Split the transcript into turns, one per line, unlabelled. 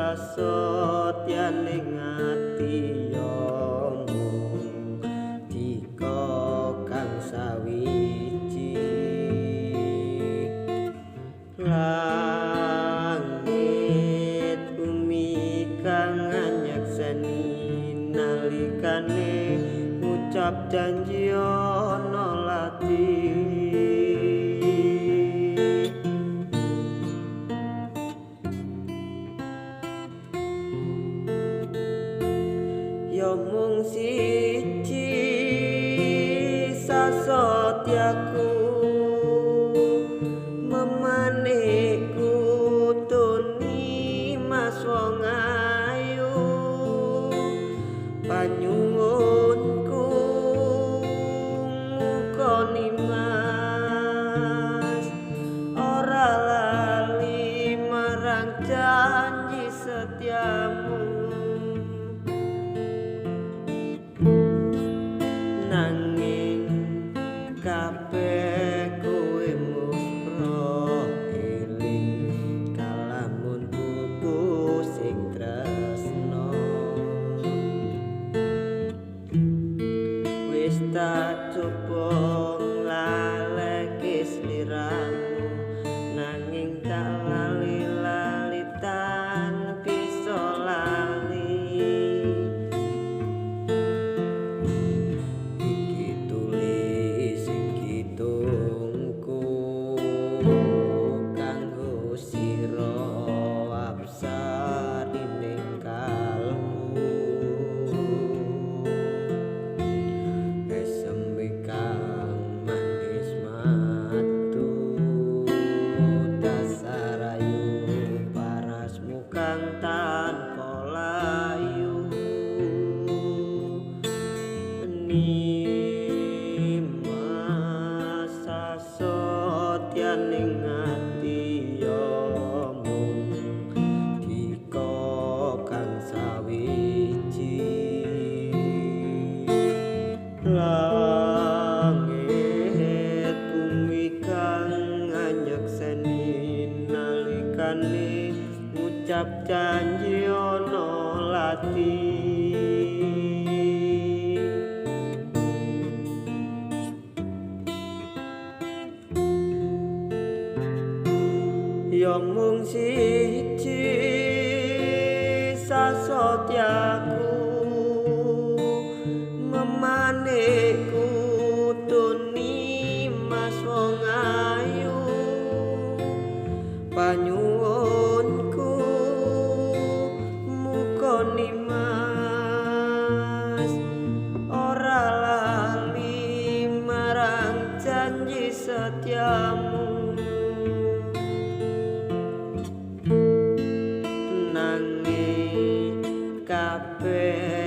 Sasotyaning ati ya mung dika kang sawiji. Langit bumi kang nyekseni nalikane ngucap janji ana lati. Ya mung siji sasotyaku memaneku tuni mas wong ayu, panyuwunku muka nimas ora lali marang janji setiamu. Nanging kabeh kowe muspro eling kalamun putus ing tresno. Wis tak coba nglaleke sliramu, nanging tak lali-lali tan bisa lali. Nimas sasotyaning ati ya mung dika kang sawiji. Langit bumi kang nyekseni nalikane ngucap janji ana lati. Ya mung siji sasotyaku memaneku tuni mas wong ayu, panyuwunku muka nimas ora lali marang janji setiamu. Nanging kabeh